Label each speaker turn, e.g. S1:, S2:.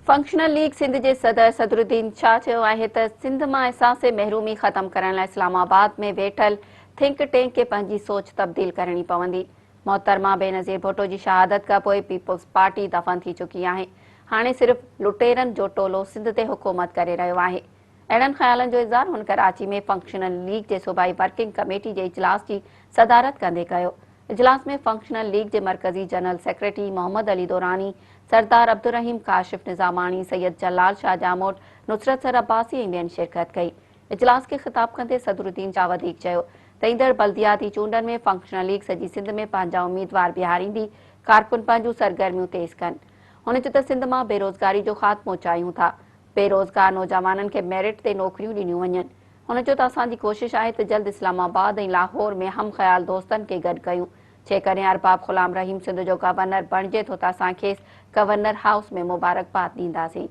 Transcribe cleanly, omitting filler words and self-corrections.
S1: Functional league Sindh جي صدر صدرالدين شاهه چيو آهي ته سنڌ مان احساس محرومي ختم ڪرڻ لاء اسلام آباد ۾ ويٺل ٿنڪ ٽينڪ کي پنهنجي سوچ تبديل ڪرڻي پوندي. محترمه بينظير ڀٽو جي شهادت کانپوء پيپلز پارٽي دفن ٿي چڪي آهي، هاڻي صرف لٽيرن جو ٽولو سنڌ تي حڪومت ڪري رهيو آهي. اهڙن خيالن جو اظهار هن ڪراچي ۾ فنڪشنل ليگ جي صوبائي ورڪنگ ڪميٽي جي اجلاس جي صدارت ڪندي ڪيو. اجلاس ۾ فنڪشنل ليگ جي مرڪزي جنرل سيڪريٽري محمد علي دوراني، سردار عبدالرحيم ڪاشف نظاماڻي، سيد جلال شاهه ڄاموٽ، نصرت سر عباسي ۽ ٻين شرڪت ڪئي. اجلاس کي خطاب ڪندي صدرالدين شاهه وڌيڪ چيو ته ايندڙ بلدياتي چونڊن ۾ فنڪشنل ليگ سڄي سنڌ ۾ پنهنجا اميدوار بيهاريندي، ڪارڪن پنهنجون سرگرميون تيز ڪن. هن چيو ته سنڌ مان بيروزگاري جو خاتمو چاهيون ٿا، بيروزگار نوجوانن کي ميرٽ تي نوڪريون ڏنيون وڃن. هن چيو ته اسان جي ڪوشش آهي ته جلد اسلام آباد ۽ لاهور ۾ هم خيال دوستن کي گڏ ڪيون، جيڪڏهن ارباب غلام رحيم سنڌ جو گورنر بڻجي ٿو ته اسان کيس گورنر هائوس ۾ مبارڪباد ڏينداسين.